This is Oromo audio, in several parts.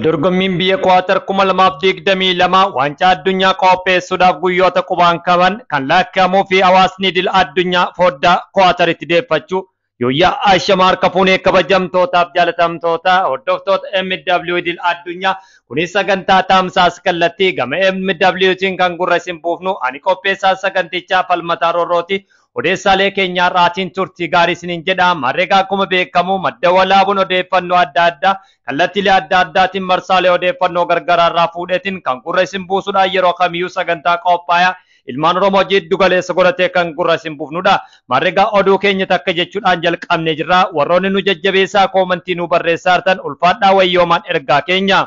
Dorgommiin biyya Kuwaatar 2022 waancaa addunyaa qopheessuudhaaf guyyoota qubaan qaban kan lakkaa'amuu fi hawaasni idil addunyaa foddaa Kuwaataritti deeffachuu. Yooyyaa Ashamaa, harka fuunee, kabajamtootaaf jaalatamtoota hordoftoota MW idil addunyaa, kunis sagantaa tamsaas kallattii gama MWtiin kan gurra isin buufnu, ani qopheessaa sagantichaa Falmataa Roorrooti. Odeessaalee keenya har'aatiin turtii gaarii isiniin jedha. Marreegaa akkuma beekamu madda walaabuun odeeffannoo adda addaa kallattiilee adda addaatiin marsaalee odeeffannoo gargaraa irraa fuudheetiin kan gurra isin buusuudhaan yeroo kamiyyuu sagantaa qophaa'aa ilmaan Oromoo jiddu galeessa godhatee kan gurra isin buufnudha. Marreegaa oduu keenya takka jechuudhaan jalqabnee jirra. Warroonni nu jajjabeessaa koomantii nu barreessaa jirtan, ulfaadhaa, wayyoomaan ergaa keenya.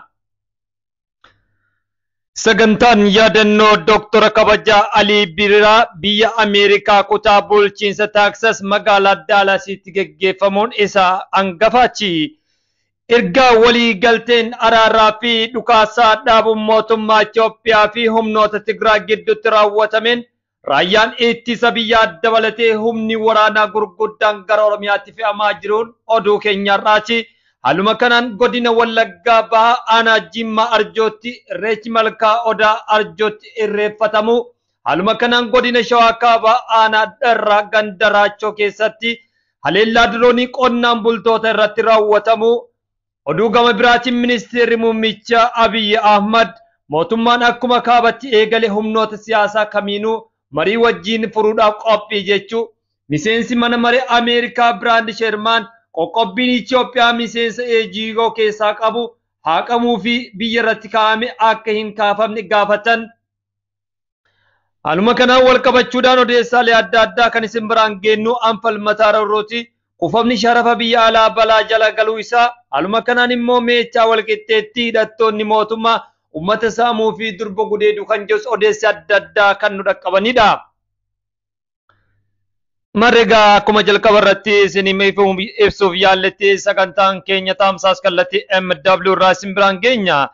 Sagantaan yaadannoo Dooktora Kabajaa Alii Birraa biyya Ameerikaa kutaa bulchiinsa Taaksas magaalaa Daalasitti geggeeffamuun isaa hangafachi. Ergaa walii galteen araaraa fi dhukaasaa dhaabuun mootummaa Itoophiyaa fi humnoota Tigraay gidduutti raawwatameen raayyaan ittisa biyyaa dabalatee humni waraanaa gurguddaan gara Oromiyaatti fe'amaa jiruun oduu keenyarraati. Haaluma kanaan godina Wallaggaa Bahaa aanaa Jimmaa Arjootti Irreechi Malkaa Odaa Arjootti irreeffatamu. Haaluma kanaan godina Shawaa Kaabaa aanaa Dharraa ganda Raachoo keessatti haleellaa diroonii qonnaan bultoota irratti raawwatamu. Oduu gama biraatiin ministeerri muummicha Abiyyi Ahmad mootummaan akkuma kaabatti eegale humnoota siyaasaa kamiinuu marii wajjin furuudhaaf qophii jechuu. Miseensi mana maree Ameerikaa Biraand Shermaan qoqqobbiin Itoophiyaa miseensa AGO keessaa qabu haqamuu fi biyya irratti kaa'ame akka hin kaafamne gaafatan. Haaluma kanaan wal qabachuudhaan odeessaalee adda addaa kan isin biraan geennu Anfalmataa Roorrooti. Kuufamni sharafa biyya alaa balaa jala galuu isaa, haaluma kanaan immoo meechaa walqixxeetti hidhattoonni mootummaa uummata saamuu fi durba gudeedu kan jedhus odeessi adda addaa kan nu dhaqqabanidha. Marreegaa akkuma jalqaba irratti isin ibsuuf yaalletti sagantaan keenya tamsaas kallattii MW irraa isin biraan geenya.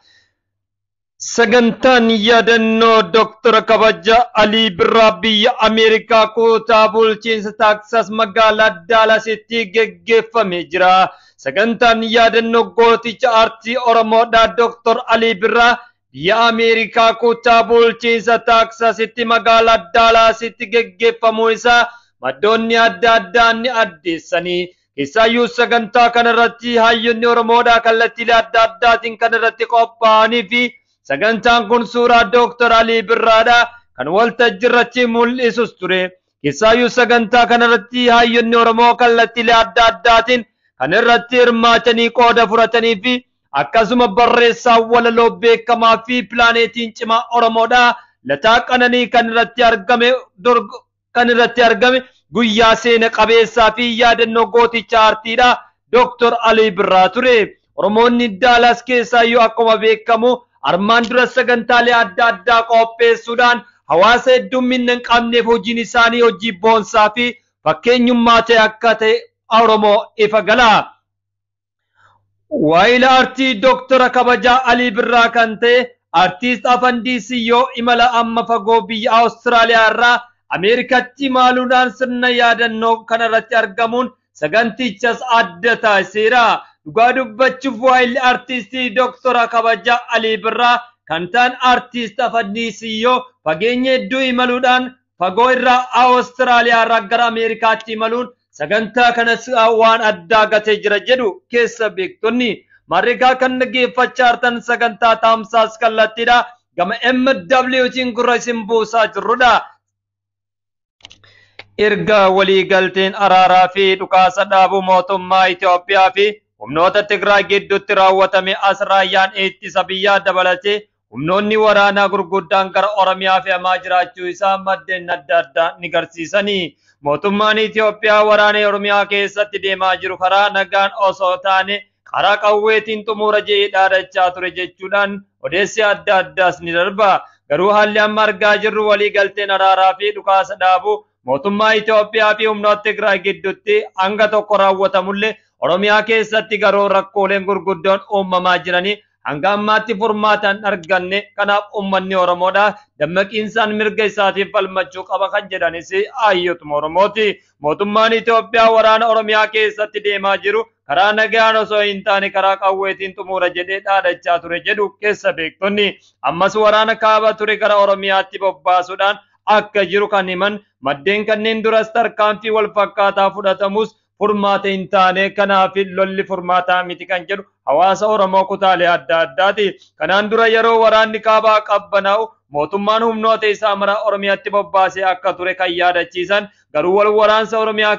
Sagantaan yaadannoo Dooktora Kabajaa Alii Birraa biyya Ameerikaa kutaa bulchiinsa Taaksas magaalaa Daalasitti geggeeffamee jira. Sagantaan yaadannoo gooticha aartii Oromoodhaa Dooktor Alii Birraa biyya Ameerikaa kutaa bulchiinsa Taaksasitti magaalaa Daalasitti geggeeffamuu isaa maddoonni adda addaa ni addeessanii. Keessaayyuu sagantaa kanarratti hayyoonni Oromoodhaa kallattiilee adda addaatiin kan irratti qophaa'anii fi sagantaan kun suuraa Dooktor Alii Birraadha kan waltajjii irratti mul'isus ture. Keessaayyuu sagantaa kanarratti hayyoonni Oromoo kallattiilee adda addaatiin kan irratti hirmaatanii qooda fudhatanii fi akkasuma barreessaa walaloo beekamaa fi pilaaneetiin cimaa Oromoodha Lataa Qananii kan irratti argame guyyaa seena qabeessaa fi yaadannoo gooticha aartiidha Dooktor Alii Birraa ture. Oromoonni Daalaas keessaayyuu akkuma beekamu armaan dura sagantaalee adda addaa qopheessuudhaan hawaasa heddummina hin qabneef hojiin isaanii hojii boonsaa fi fakkeenyummaa ta'e akka ta'e Oromoo ifa gala. Waayila aartii Dooktora Kabajaa Alii Birraa kan ta'e Artiist Afandii Siyyoo imala amma fagoo biyya Awustiraaliyaa irraa Ameerikaatti imaaluudhaan sirna yaadannoo kanarratti argamuun sagantichas adda taasiseera. Dhugaa dubbachuuf waayilli artiistii Dooktora Kabajaa Alii Birraa kan ta'an Artiist Afandii Siyyoo fageenya hedduu imaluudhaan fagoo irraa Awustiraaliyaa irraa gara Ameerikaatti imaluun sagantaa kanas waan addaa gatee jira jedhu keessa beektonni. Marrigaa kan dhaggeeffachaa jirtan sagantaa tamsaas kallattiidha. Gama MWtiin gurra isin buusaa jirrudha. Erga waliigalteen araaraa fi dhukaasa dhaabuu mootummaa Itoophiyaa fi humnoota Tigraay gidduutti raawwatame as raayyaan ittisa biyyaa dabalatee humnoonni waraanaa gurguddaan gara Oromiyaa fe'amaa jiraachuu isaa maddeen adda addaa ni garsiisanii. Mootummaan Itoophiyaa waraana Oromiyaa keessatti deemaa jiru karaa nagaan osoo taane karaa qawweetiin xumura jedhee dhaadachaa ture jechuudhaan odeessi adda addaas ni darba. Garuu haalli amma argaa jirru waliigalteen araaraa fi dhukaasa dhaabuu mootummaa Itoophiyaa fi humnoota Tigraay gidduutti hanga tokko raawwatamullee, Oromiyaa keessatti garuu rakkooleen gurguddoon uumamaa jiranii Hanga ammaatti furmaata hin arganne. Kanaaf uummanni Oromoodha dammaqiinsaan mirga isaatiif falmachuu qaba kan jedhanis hayyootuma Oromooti. Mootummaan Itoophiyaa waraana Oromiyaa keessatti deemaa jiru karaa nagaan osoo hin taane karaa qawweetiin xumura jedhee dhaadachaa ture jedhu keessa beektonni. Ammas waraana kaaba ture gara Oromiyaatti bobbaasuudhaan akka jiru kan himan maddeen kanneen duras tarkaanfii wal fakkaataa fudhatamus furmaata hin taane, kanaaf lolli furmaataa miti kan jedhu hawaasa Oromoo kutaalee adda addaati. Kanaan dura yeroo waraanni kaabaa qabbanaa'u mootummaan humnoota isaa mara Oromiyaatti bobbaasee akka ture kan yaadachiisan, garuu wal waraansa Oromiyaa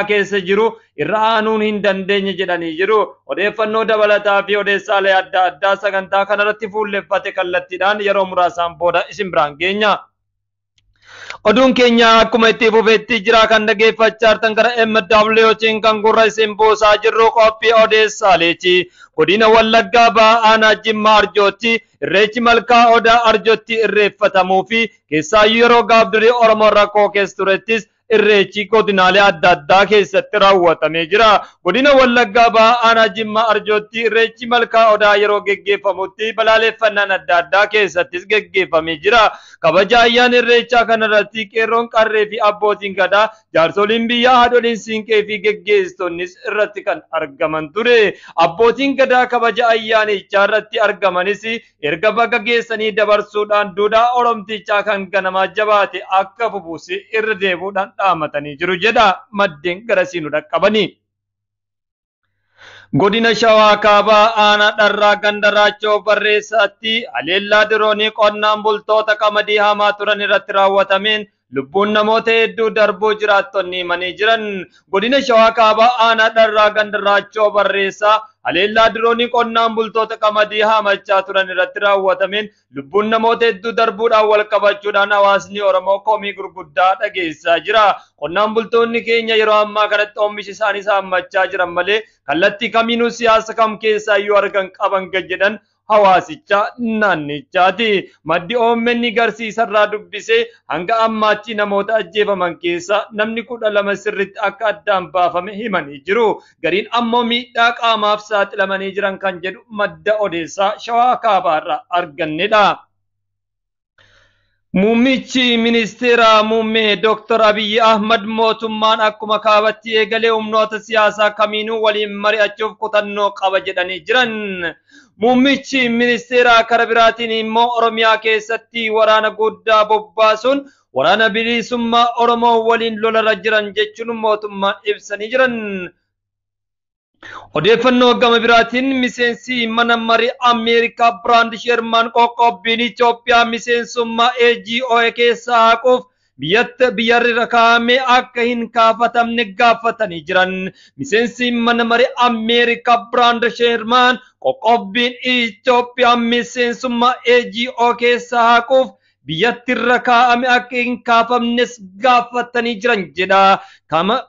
keessa jiru irra aanuun hin dandeenye jedhanii jiru. Odeeffannoo dabalataa fi odeessaalee adda addaa sagantaa kanarratti fuulleffate kallattiidhaan yeroo muraasaan booda isin biraan geenya. Oduun keenya akkuma itti fufetti jira. Kan dhageeffachaa jirtan gara MWtiin kan gurra isin buusaa jirru qophii odeessaaleeti. Godina Wallaggaa Bahaa Aanaa Jimmaa Arjootti irreechi malkaa Odaa Arjootti irreeffatamuu fi keessaayyuu yeroo gaafdurii Oromoon rakkoo keessa turettis irreechi godinaalee adda addaa keessatti raawwatamee jira. Godina Wallaggaa Bahaa Aanaa Jimmaa Arjootti irreechi malkaa Odaa yeroo geggeeffamutti balaaleffannaan adda addaa keessattis geggeeffamee jira. Kabaja ayyaana irreechaa kanarratti qeerroon, qarree fi abbootiin gadaa, jaarsoliin biyyaa, haadholiin siinqee fi geggeessitoonnis irratti kan argaman ture. Abbootiin gadaa kabaja ayyaanichaa irratti argamanis erga baga geessanii dabarsuudhaan duudhaa Oromtichaa kan ganamaa jabaate akka fufuus irra deebuudhaan dhaamatanii jiru jedha maddeen garasii nu dhaqqabanii. Godina Shawaa Kaabaa Aanaa Dharraa Ganda Raachoo Barreessaatti haleellaa diroonii qonnaan bultoota qamadii hamaa turan irratti raawwatameen lubbuun namoota hedduu darbuu jiraattonni himanii jiran. Godina Shawaa Kaabaa Aanaa Dharraa Ganda Raachoo Barreessaa haleellaa diroonii qonnaan bultoota qamadii haamachaa turan irratti raawwatameen lubbuun namoota hedduu darbuudhaan wal qabachuudhaan hawaasni Oromoo komii gurguddaa dhageessisaa jira. Qonnaan bultoonni keenya yeroo ammaa kanatti oomisha isaanii saammachaa jiran malee kallattii kamiinuu siyaasa kam keessaa iyyuu argan qaban gad jedhan hawaasicha naannichaati. Maddi OMN garsiisarraa dubbisee hanga ammaatti namoota ajjeefaman keessaa namni 12 sirriitti akka addaan baafame himanii jiru. Gariin ammoo miidhaa qaamaaf saaxilamanii jiran kan jedhu madda odeessaa Shawaa Kaabaarraa argannedha. Muummichi ministeera muummee Dr. Abiyyi Ahmad mootummaan akkuma kaabatti eegalee humnoota siyaasaa kamiinuu waliin mari'achuuf kutannoo qaba jedhanii jiran. Muummichi ministeera kara biraatiin immoo Oromiyaa keessatti waraana guddaa bobbaasuun waraana bilisummaa Oromoo waliin lolarra jiran jechuun mootummaan ibsanii jiran. Odeeffannoo gama biraatiin miseensi mana marii Ameerikaa Biraand Sheermaan qoqqobbiin Itoophiyaa miseensummaa AGOA keessaa haquuf biyyatti biyyarra kaa'ame akka hin kaafatamne gaafatanii jiran. Miseensi mana marii Ameerikaa Biraand Sheermaan qoqqobbiin Itoophiyaa miseensummaa AGO keessaa haquuf biyyattirra kaa'ame akka hin kaafamnes gaafatanii jiran jedha. Kama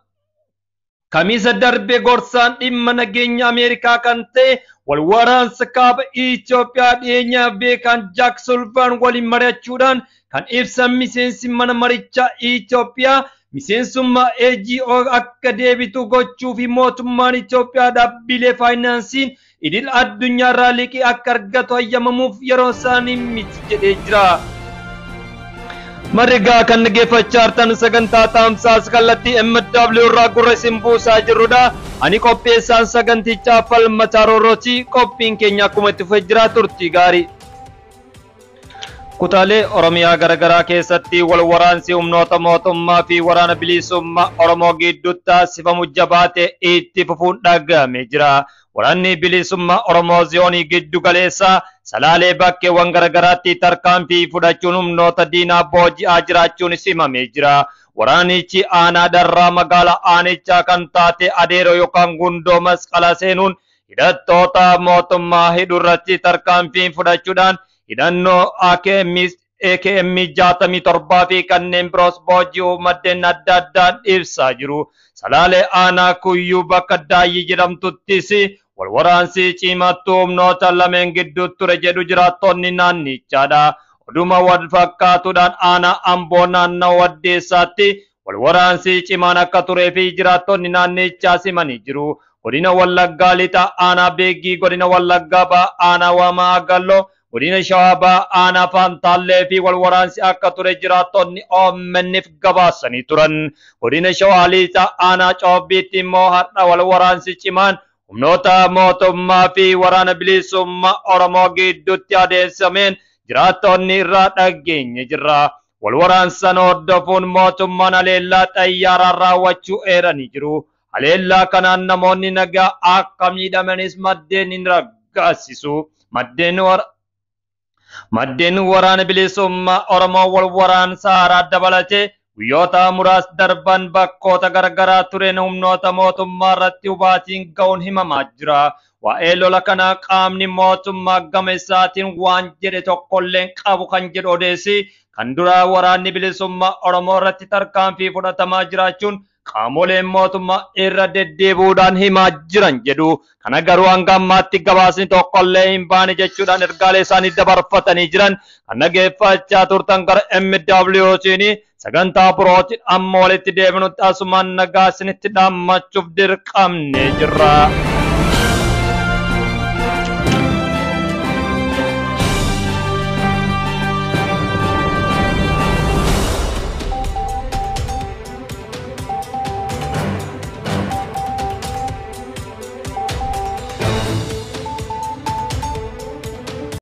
Kamisa darbe gorsaan dhimma nageenya Ameerikaa kan ta'e wal waraansa kaaba Itoophiyaa dhiyeenyaa beekan Jaak Sullivan waliin mari'achuudhaan kan ibsan miseensi mana marichaa Itoophiyaa miseensummaa AGO akka deebitu gochuu fi mootummaan Itoophiyaa dhaabbilee faayinaansiin idil addunyaarraa liqii akka argatu hayyamamuuf yeroo isaanii miti jedhee jira. Marigaa kan dhaggeeffachaa jirtan sagantaa Tamsaas kallattii MW irraa gurra isin buusaa jirrudha. Ani qopheessaan sagantichaa Falmataa Roorrooti. Qophiin keenya akkuma itti fufee jira, turtii gaarii. Kutaalee Oromiyaa garaagaraa keessatti wal waraansi humnoota mootummaa fi waraana bilisummaa Oromoo gidduutti taasifamu jabaatee itti fufuun dhaga'amee jira. Waraanni bilisummaa Oromoo zoonii giddu galeessaa Salaalee bakkeewwan garaagaraatti tarkaanfii fudhachuun humnoota diinaa booji'aa jiraachuun himamee jira. Waraanichi aanaa Dharraa magaalaa aanichaa kan taate Adeeroo yookaan Gundoo Masqala seenuun hidhattoota mootummaa hidhurratti tarkaanfii fudhachuudhaan hidhannoo AKM 67 fi kanneen biroos booji'uu maddeen adda addaan ibsaa jiru. Salaalee aanaa Kuyyuu bakka Daayyii jedhamtuttis wal waraansi cimattuu humnoota lameen gidduu ture jedhu jiraattonni naannichaadha. Oduma wal fakkaatuudhaan aanaa Amboo naannoo Waddeessaatti wal waraansi cimaan akka turee fi jiraattonni naannichaa simanii jiru. Godina Wallaggaa Lixaa Aanaa Beeggii, Godina Wallaggaa Bahaa Aanaa Waamaa Agalloo, Godina Shawaa Bahaa Aanaa Faantaallee fi wal waraansi akka ture jiraattonni OMN'f gabaasanii turan. Godina Shawaa Lixaa Aanaa Coobbiitti immoo har'a wal waraansi cimaan humnoota mootummaa fi waraana bilisummaa Oromoo gidduutti adeemsifameen jiraattonni irraa dhageenye jirra. Wal waraansan hordofuun mootummaan haleellaa xayyaaraan raawwachuu eeranii jiru. Haleellaa kanaan namoonni nagaa akka miidhamanis maddeen ni raggaasisu. Maddeen waraana bilisummaa Oromoo wal waraansa haaraa dabalatee guyyoota muraasa darban bakkoota garagaraa tureen humnoota mootummaa irratti hubaatiin ga'uun himamaa jira. Waa'ee lola kanaa qaamni mootummaa gama isaatiin waan jedhe tokkollee qabu kan jedhu odeessi kan dura waraanni bilisummaa Oromoo irratti tarkaanfii fudhatamaa jiraachuun qaamoleen mootummaa irra deddeebi'uudhaan himaa jiran jedhu. Kana garuu hanga ammaatti gabaasni tokkollee hin baane jechuudhaan ergaalee isaanii dabarfatanii jiran. Kan dhageeffachaa turtan gara MWOtiin sagantaa birootiin amma walitti deebinutti asumaan nagaa isinitti dhaammachuuf dirqamnee jirra.